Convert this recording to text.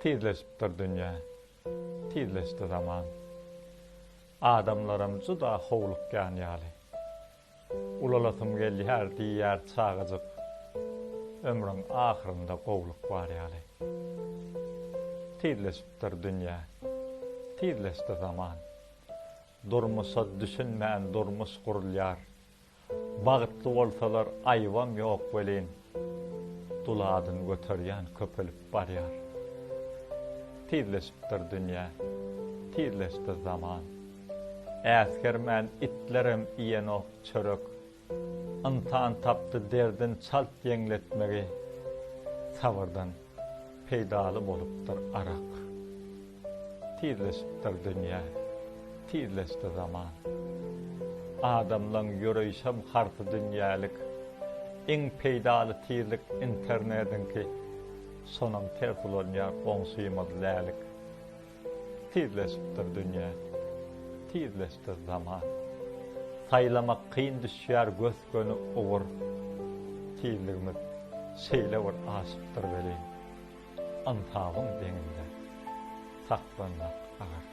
Tizleşipdir dünýä, tizleşdi zaman. Adamlaram juda howlukýan ýaly. Ulalasym gelýär diýýär çagajyk. Ömrüň ahyrynda gowluk bar ýaly. Tizleşipdir dünýä, tizleşdi zaman. Durmuşa düşünmän durmuş gurulýar. Bagtly bolsalar aýybam ýok welin, dul adyny göterýän köpelip barýar. Tizleşipdir dünýä, tizleşdi zaman. Äsgermän itlerem iýenok çörek. Ynsan tapdy derdin çalt ýeňletmegi, sabyrdan peýdaly bolupdyr arak. Tizleşipdir dünýä, tizleşdi zaman. Adamlaň ýöreýşem harsydünýälik. Iň peýdaly tizlik internediňki, şonam ters ulanýar goňşymyz lälik. Tizleşipdir dünýä, tizleşdi zaman. Saýlamak kyn düşýär gös-göni ugur. Tizligimiz şeýle bir aşypdyr welin. Ynsabyň deňinde saklanmak agyr.